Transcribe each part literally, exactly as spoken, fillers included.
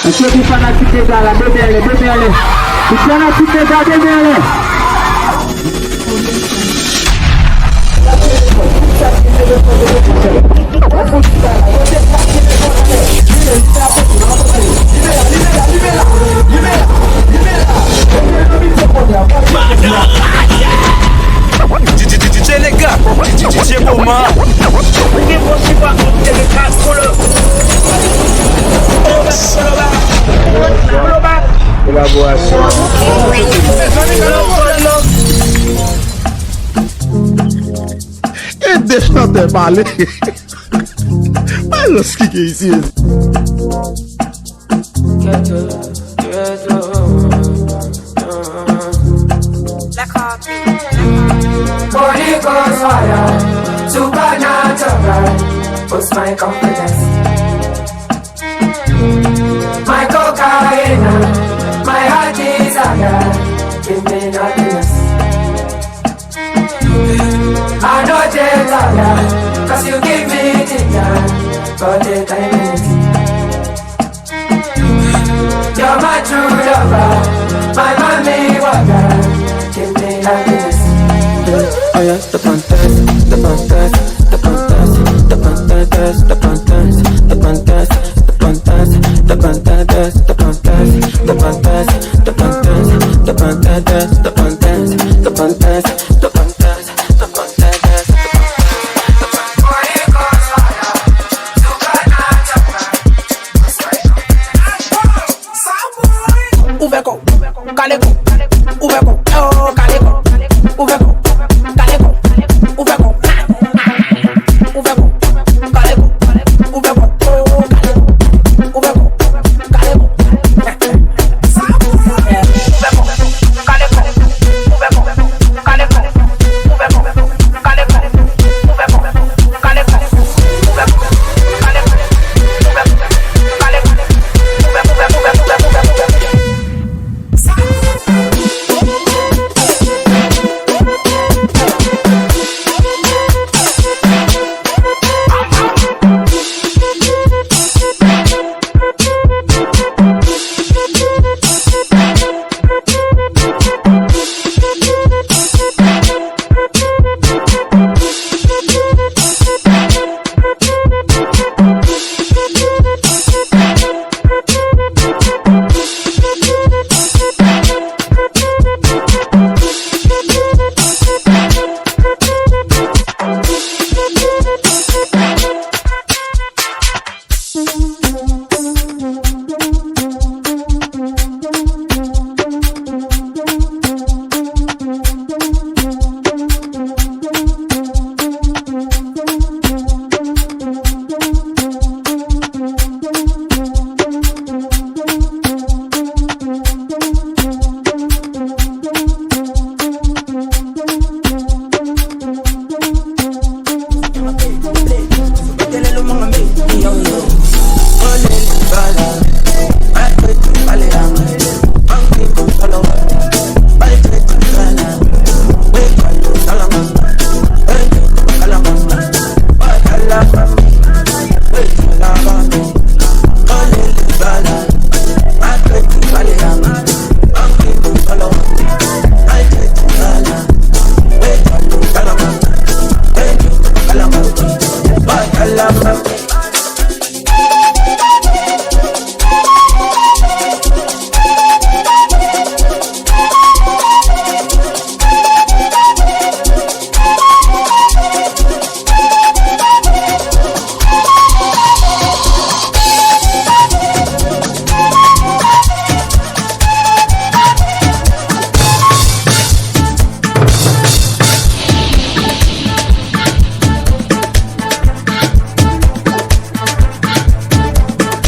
Èske tout fanatik Dega la, bebe anlè, bebe anlè. Tout fanatik Dega, bebe anlè. D J Nega, D J Boma. Kolaborasyon. E de chantè pale. Balans ki gen isi. Holy Ghost fire, supernatural, boost my confidence. My cocaine, my heart desire, give me happiness. I know they tire, 'cause you give me ginger, but the time is You're my true lover, my mommy water, give me happiness. Oh yes, the pantas, the pantas, the pantas, the pantas, the pantas, the pantas, the pantas, the pantas, the pantas, the pantas, the pantas, the pantas, the pantas, the pantas, the pantas. Ouvè kò, kale kò, ouvè kò, oh, kale kò, ouvè kò, kale kò, ouvè kò, ouvè kò, kale kò, ouvè kò, oh, kale kò, ouvè kò, kale kò.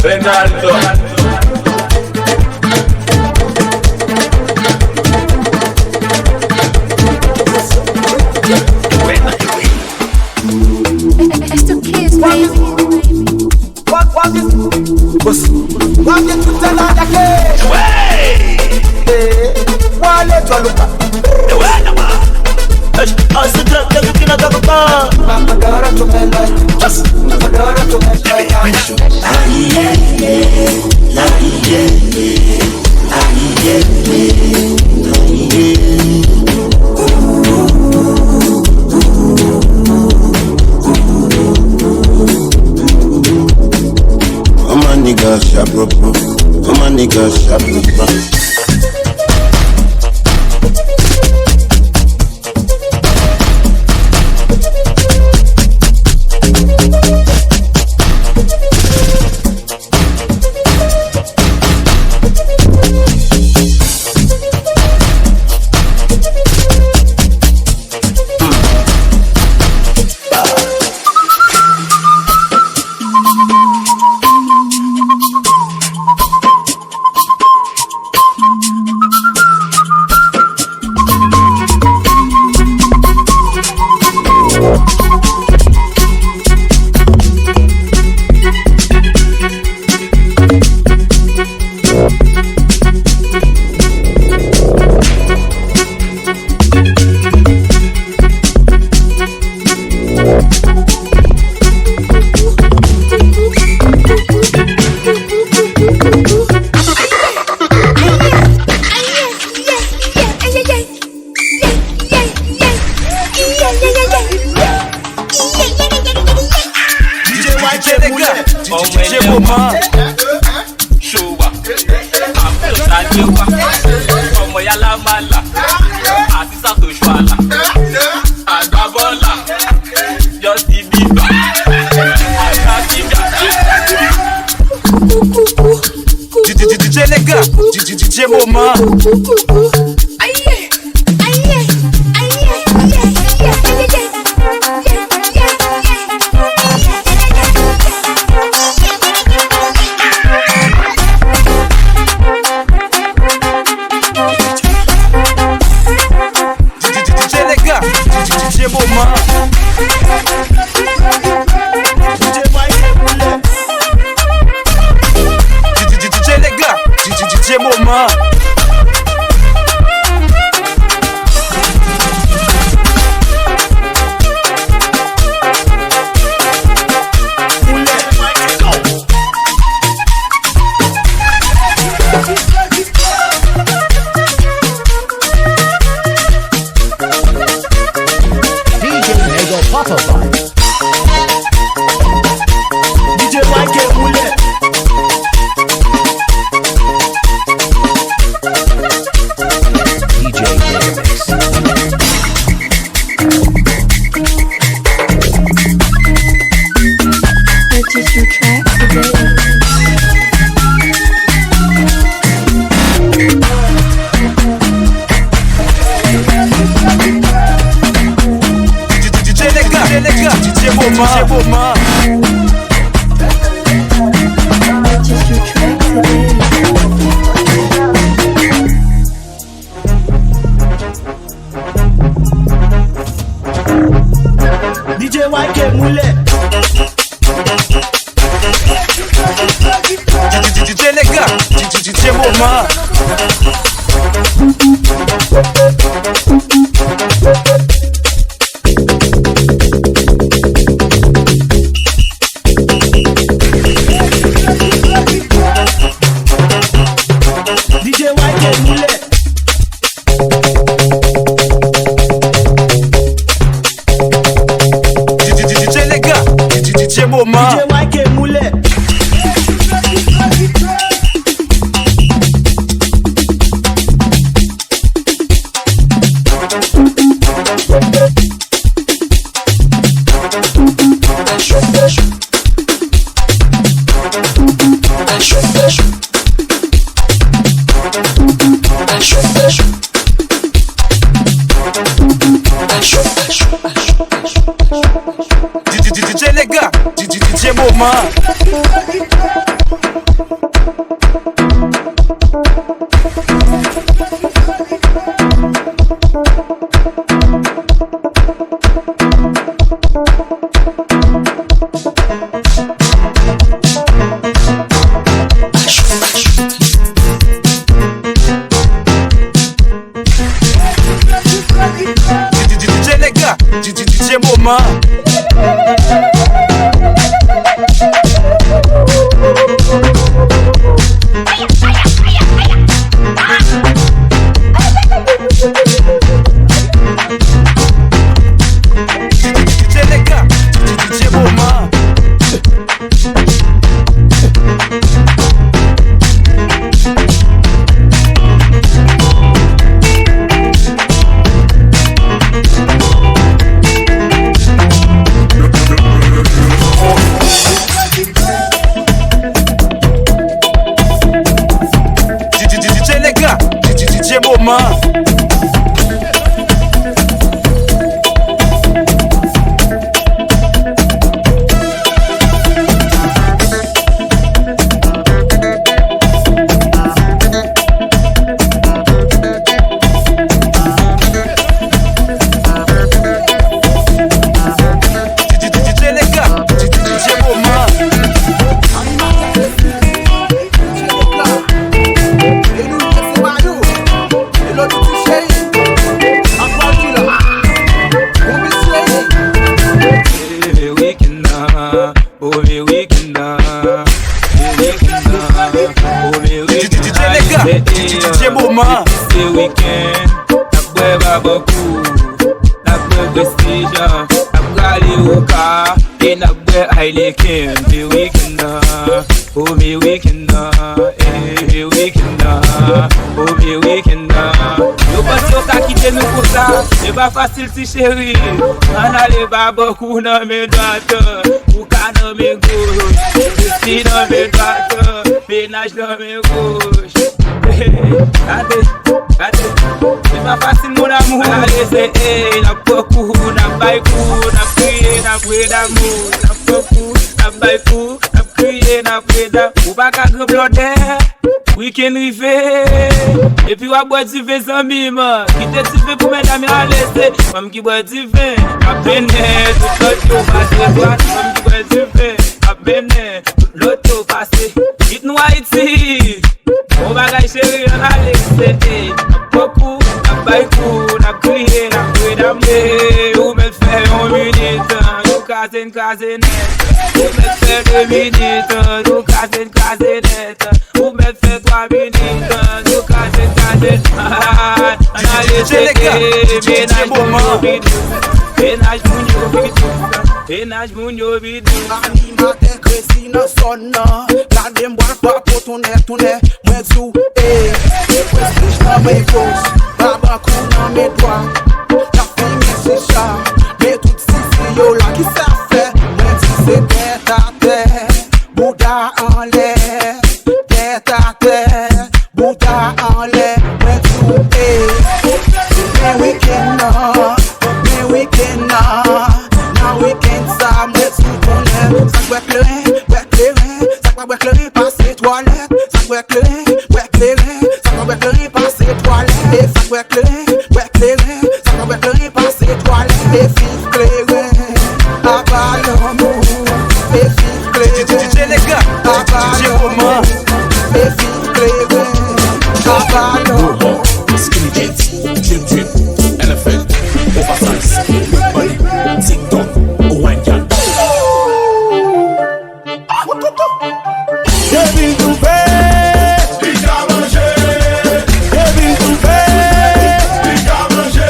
Renaldo. It's the kids, baby. Wap, wap, wap, wap, tout sa la atake. Wale, John Lucas. An se trant de ki nan gagoupa. Just. Aye, aye, aye, aye. Nigga sharp, bro, bro. Come on, nigga sharp, bro, bro. D J Y K Moulin. D J Moman. Show. Afro Sadio. Kòman y a la mala. Asisa to chwa la. Agbabola. Justin Bieber. Akasika. D J Nega. D J Moman. D J Nega, D J Moman. D J Y K Moulin. D J Nega, D J Moman. D J Mega Papa Vibes. D J Y K Moulin. D J Mix. Purchase your tracks today. D J Nega, D J Moman. Purchase your tracks today. D J Y K Moulin. D J Nega, D J Moman. D J Y K Moulin. D J Nega, D J Moman. D J Y K Moulin. D J Nega, D J Moman. DJ Moman. Depi se wikenn, n ap bwè Babankou, n ap bwè Prestige, n ap rale Oka, e n ap bwè Heineken. Se wikenn nan, o, men wikenn nan, e, men wikenn nan, o, men wikenn nan. Yo panse yo ka kite nou konsa, e pa fasil ti cheri. Ann ale Babankou nan men dwat, Oka nan men goch, Prestige nan men dwat, Pènaj nan men goch. Gade, gade, se pa fasil mon amour. Ann ale se, ey, n ap pran kou, n ap bay kou, n ap kriye, n ap rele damou. N ap pran kou, n ap bay kou, n ap kriye, n ap rele damou. Ou pa ka gen blòdè, wikenn rive, epi w ap bwè diven zanmi m. Kite diven pou medam yo ale, se fanm ki bwè diven k ap mennen tout lòt yo pase dwat. Fanm ki bwè diven k ap mennen tout lòt yo pase. Kit nou Ayiti. Bon bagay cheri, ann ale se, ey, n ap pran kou, n ap bay kou, n ap kriye, n ap rele damou. Ou mèt fè yon minit, nou kraze, n kraze nèt. Ou mèt fè de minit, nou kraze, n kraze nèt. Ou mèt fè twa minit, nou kraze, n kraze nèt. Ann ale se, ey, mennaj moun yo vin dous, mennaj moun yo vin dous, mennaj moun yo vin dous. Animatè Crazy nan zòn nan. Gade m pral frape w tounen, tounen. Mwen di w, ey, Prestige nan men goch, Babankou nan men dwat. N ap fimen chicha, men tout sisi yo la, kisa fè? Mwen di se tèt atè, bouda anlè, tèt atè, bouda anlè. Mwen di w, ey, men wikenn nan, men wikenn nan, nan wikenn sa, mwen di w tounen. Sa k bwè kleren, bwè kleren, sa k pa bwè kleren, pase twalèt. Sa k bwè kleren, bwè kleren, sa k pa bwè kleren, pase twalèt. E sa k bwè kleren, bwè kleren, sa k pa bwè kleren, pase twalèt. E viv kleren, aba lanmou. E viv kleren, aba lanmou. E viv kleren, aba lanmou. Skinny jeans, drip drip, elephant, oversize, big body, TikTok, wine cat. Depi l twouve, li ka manje. Depi l twouve, li ka manje.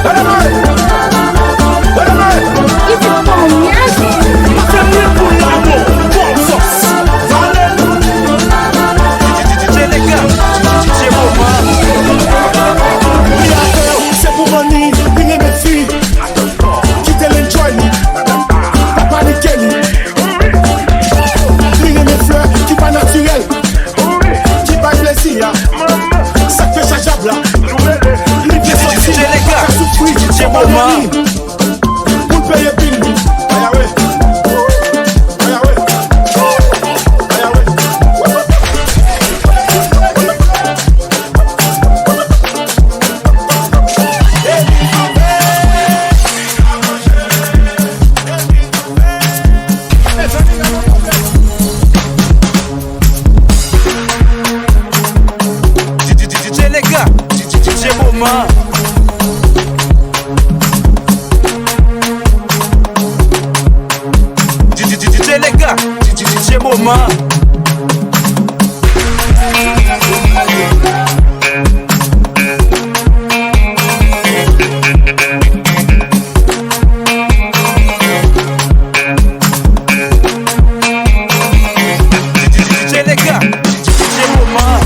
Gade mwen! Gade mwen! M ap fè mil poul la, bon, bon sòs. Vale. DJ Nega, DJ Moman. Li atè, se pou vanni, li renmen fi. Kite l enjoy li, pa panike li. Li renmen flè ki pa natirèl, ki bay plezi a. Sa k fè sa djab la, li vle soti, pa ka soufri, se pa vanni. Pou l peye bil li. Ayawe. Ayawe. Ayawe. DJ Nega, DJ Moman. DJ Nega, DJ Moman. DJ Nega, DJ Moman.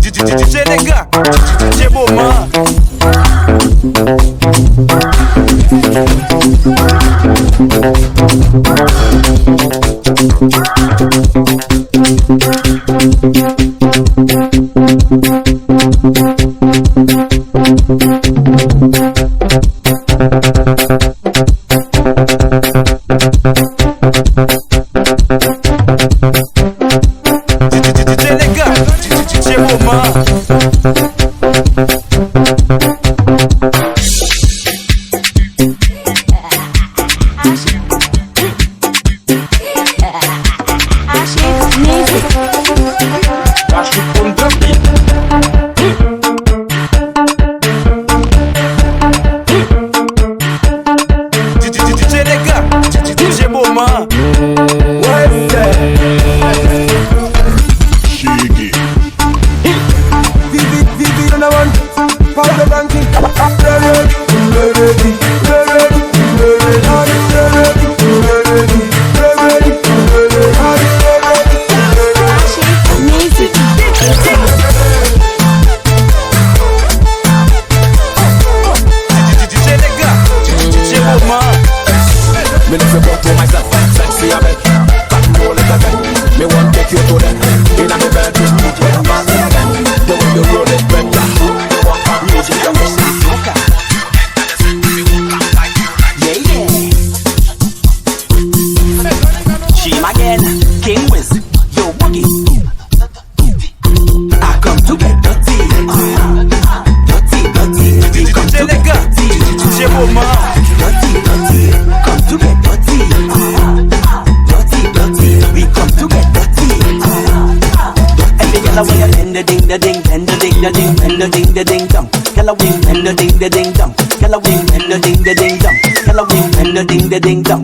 DJ Nega, DJ Moman. DJ Nega, DJ Moman.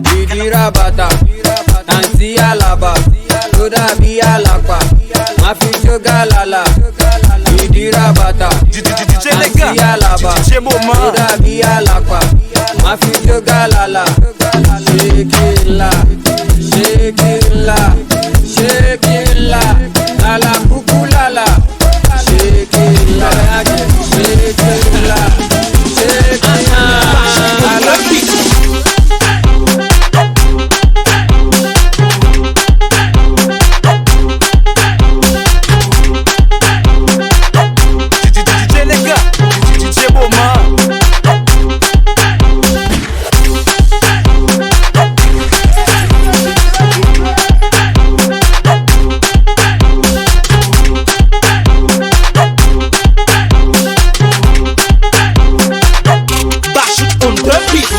Didi Rabata, Anti Alaba, Toda Bialakwa, Mafioso Galala, Didi Rabata, Anti Alaba, Toda Bialakwa, Mafioso Galala, Shekila, Shekila, Shekila, Lala Kuku Lala, Shekila, Shekila, Shekila, Lala. Bash it on the beat.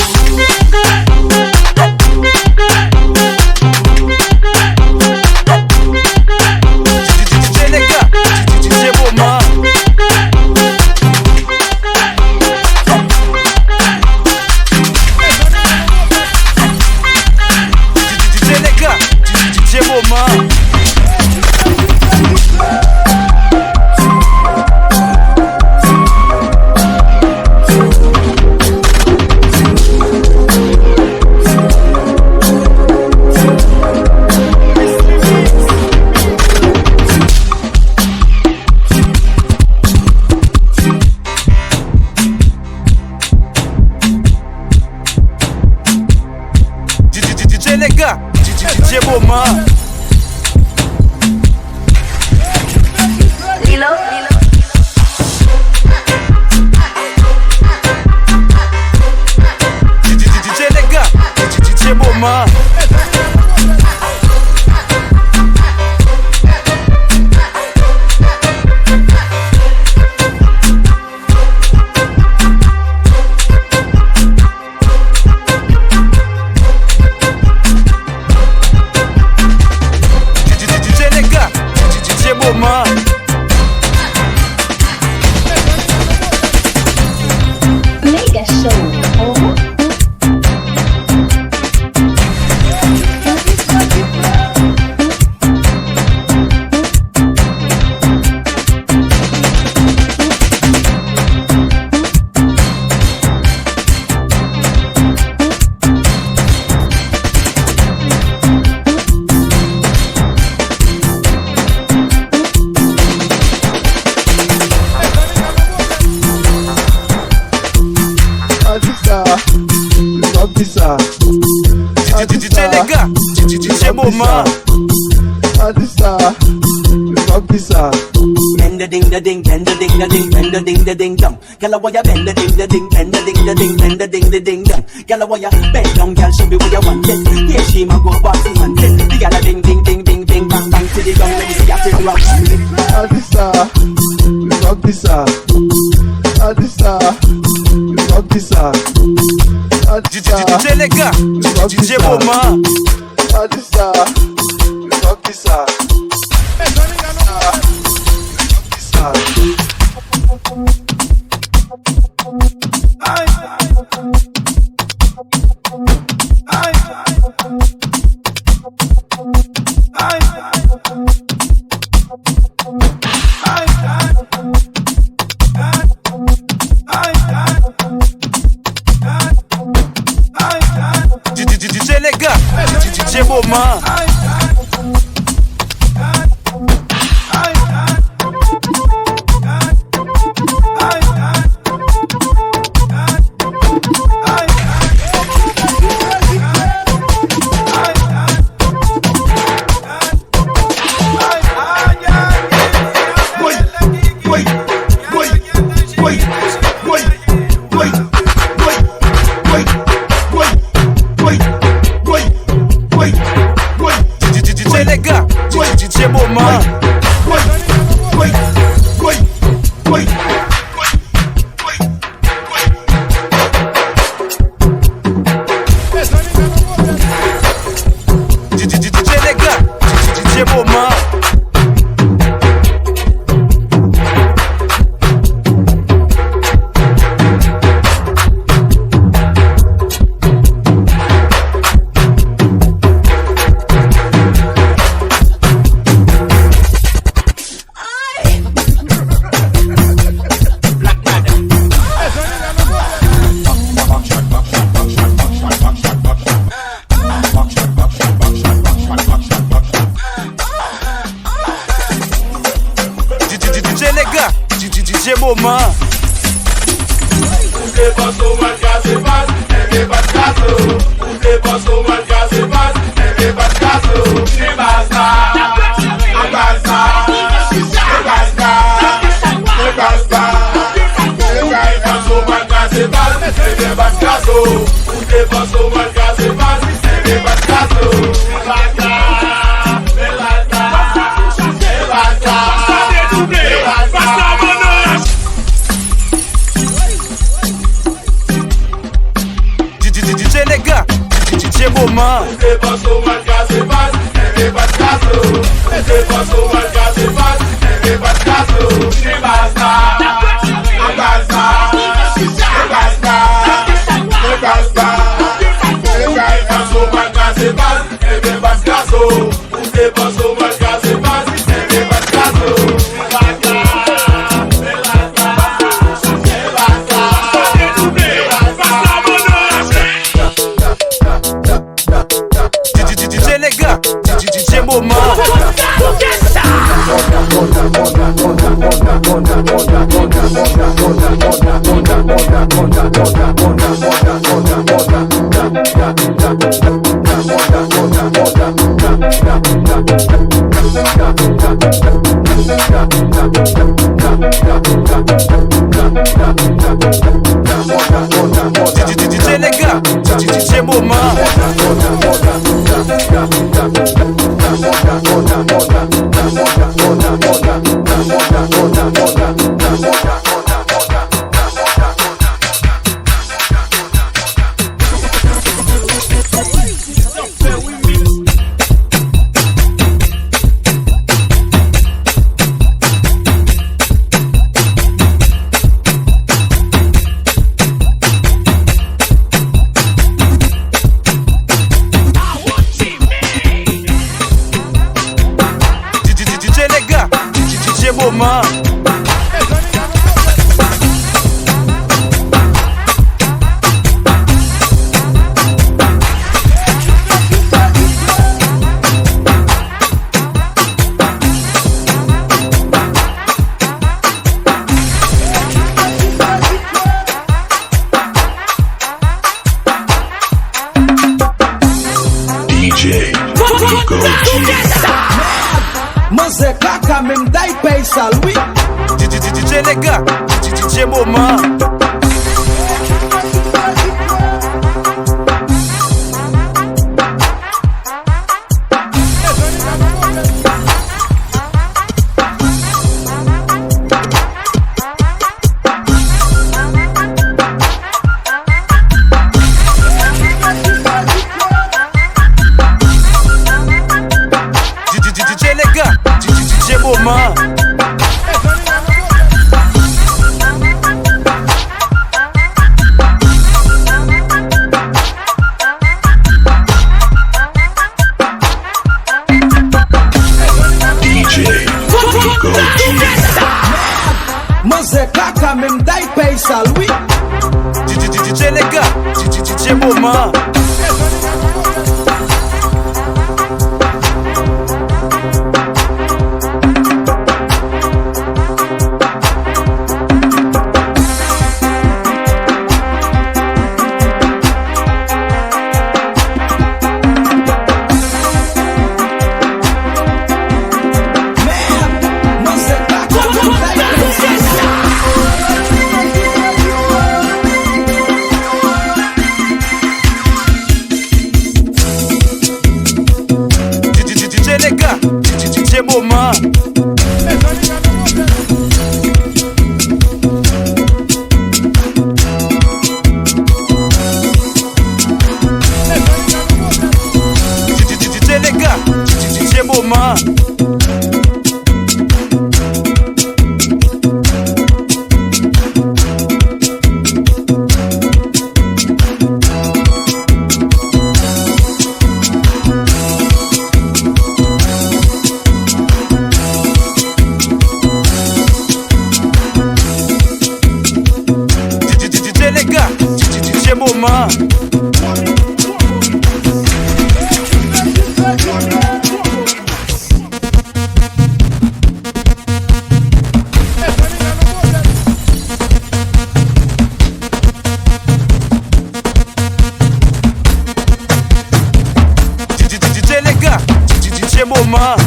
D J Nega, D J Moman. D J Nega, D J Moman. D J Nega, D J Moman. Lilo. D J Nega, D J Moman. D J Nega, D J Moman. Mega Show. Artista, artista, D J Nega, D J Moman. Artista, artista. Bend the ding, the ding, bend the ding, the ding, bend the ding, the ding, dong. Gyal a wire, bend the ding, the ding, bend the ding, the ding, bend the ding, the ding, dong. Gyal a wire, bend down, gyal, show me what you want it. Yeah, she ma go bossy want it. The gyal a ding, ding, ding, ding, ding, bang, bang, to the ground, let me see you take rock. Artista, artista, artista, artista. D J Nega, D J Moman. Artista, artista. D J Nega, D J Moman. Moman. Ou te panse w mal kraze baz, enben pa t kraze w. Ou te panse w mal kraze baz, enben pa t kraze w. Se baz la, a baz la, se baz la, se baz la. Ou te panse w mal kraze baz, enben pa t kraze w. Ou te panse w mal kraze baz, enben pa t kraze w. Se baz la, se baz la, se baz la, se baz la. DJ Legan, DJ Moman. Ou te panse w mal kraze baz, enben pa t kraze w. Ou te panse w mal kraze baz, enben pa t kraze w. Se baz la, a baz la, se baz la, se baz la. Ou te panse w mal kraze baz, enben pa t kraze w. Ou te panse w mal kraze baz, enben pa t kraze w. DJ Legan, DJ Moman. DJ Legan, DJ Moman. DJ Legan, DJ Moman. DJ Rico G. Manzè kaka menm tay pèy sal wi. DJ Legan, DJ Moman. DJ Legan, DJ Moman. DJ Rico G. Manzè kaka menm tay pèy sal wi. DJ Legan, DJ Moman. DJ Legan, DJ Moman. DJ Legan, DJ Moman. DJ Legan, DJ Moman. Moman.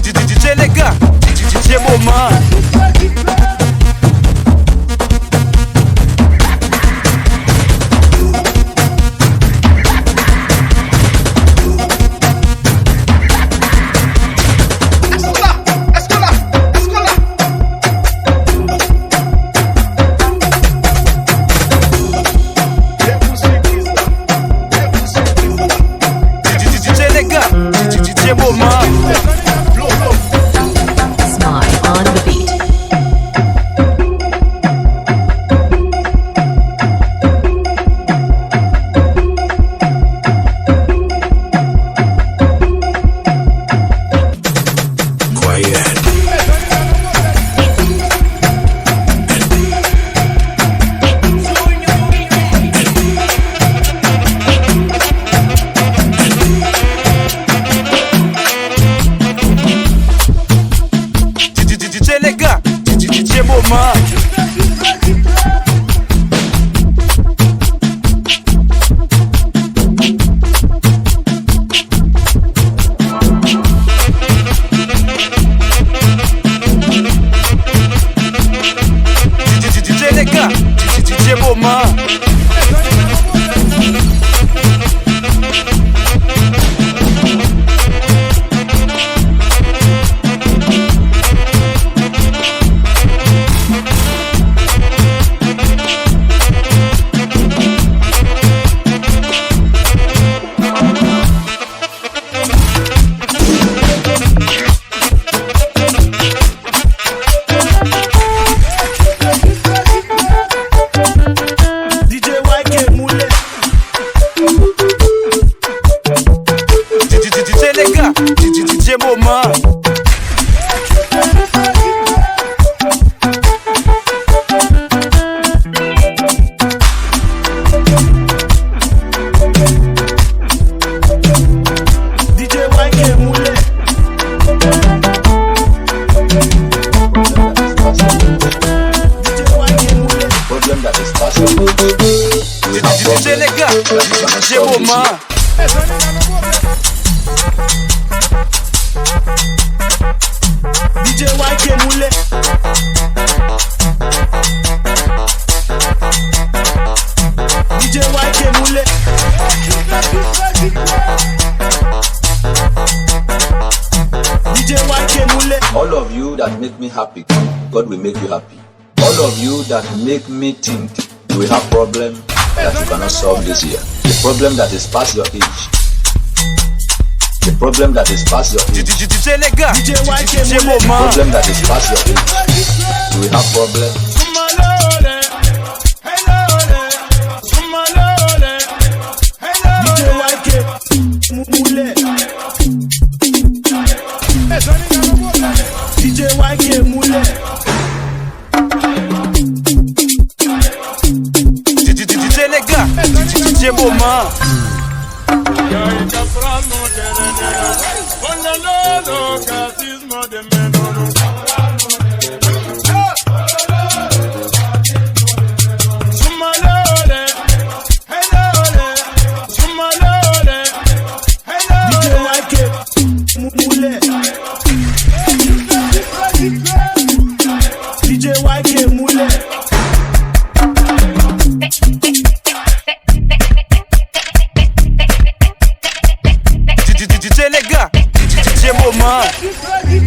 D J Legan, D J Moman. D J Legan, D J Moman. Smile on the beat. D J Legan, D J Moman. D J Legan, D J Moman. D J Y K Moulin. D J, D J Legan, D J, D J Moman. D J Y K Moulin. D J Y K Moulin. Problem that is possible. We have problems that we cannot solve this year. D J Y K Moulin. D J Y K Moulin. D J Y K Moulin. All of you that make me happy, God will make you happy. All of you that make me think you will have problem that you cannot solve this year. The problem that is past your age. The problem that is past your age. D J, D J Legan, D J Y K Moulin. Problem that is past your age. You will have problem. D J Y K Moulin. D J Y K Moulin. D J, D J Legan, D J Moman. D J Y K Moulin. D J Y K Moulin. D J, D J Legan, D J Moman. D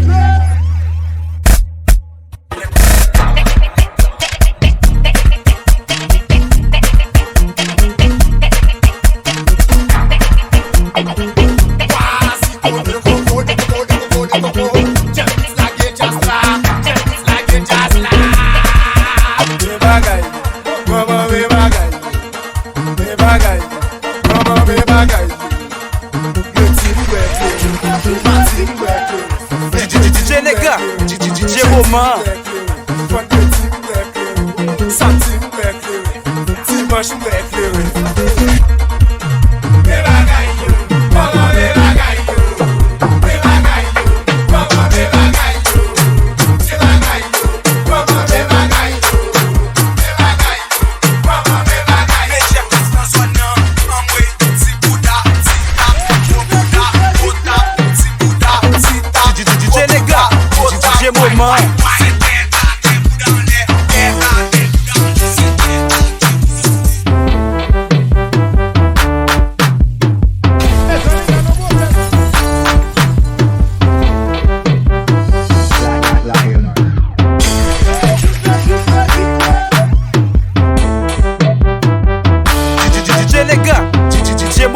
J Legan, D J Moman. Dimanch m fè klere. Men bagay yo, kòman men bagay yo?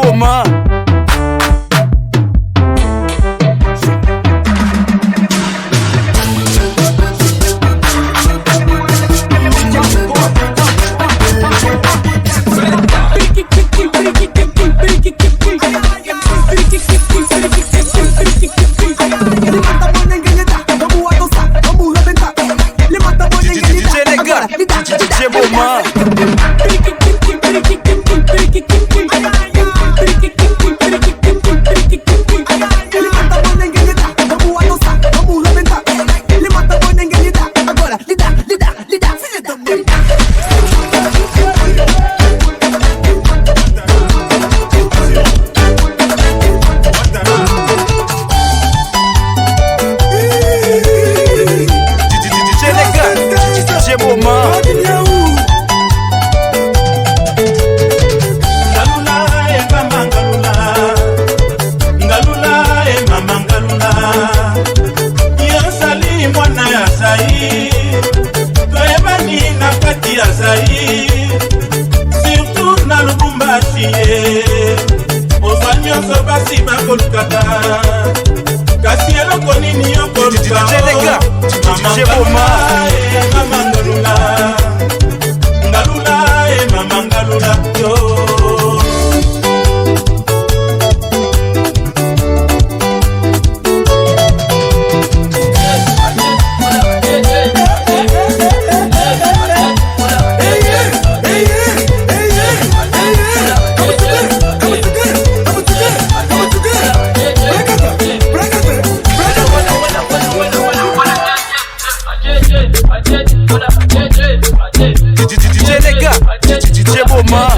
Moman. D J Moman. D J Legan, D J Moman. Ngalula e mama ngalula. Ngalula e mama ngalula. Yo sali mwana ya sai. Toyebani na kati ya sai. Surtout na Lubumbashi ye. Ozwa nyonso basi bakolukaka. Kasi eloko nini yo koluka? D J Legan, D J Moman. Mama ngalula. Ngalula, eh, mama ngalula, yo. D J Legan, D J Moman.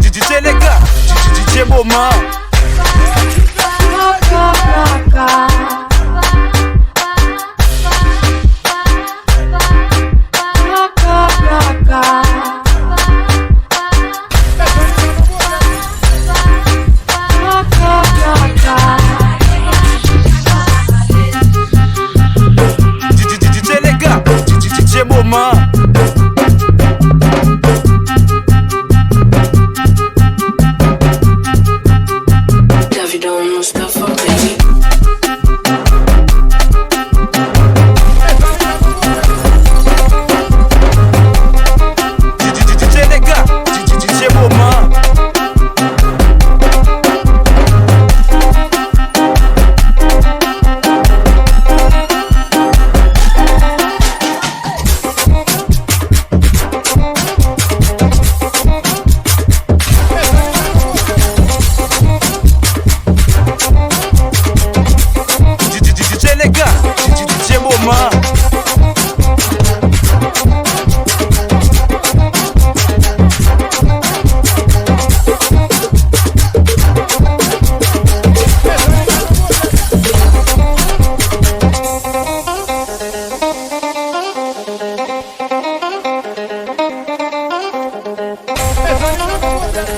D J Legan, D J Moman. D J Legan, D J Moman. Davido Mustafa, baby. D J Legan, D J Moman. D J Legan, D J Moman.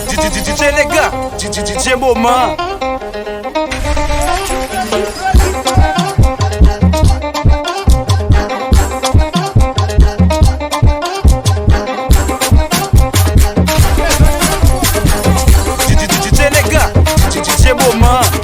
D J, D J, D J Legan, D J, D J Moman. D J, D J, D J Legan, D J, D J Moman.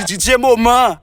D J Moman.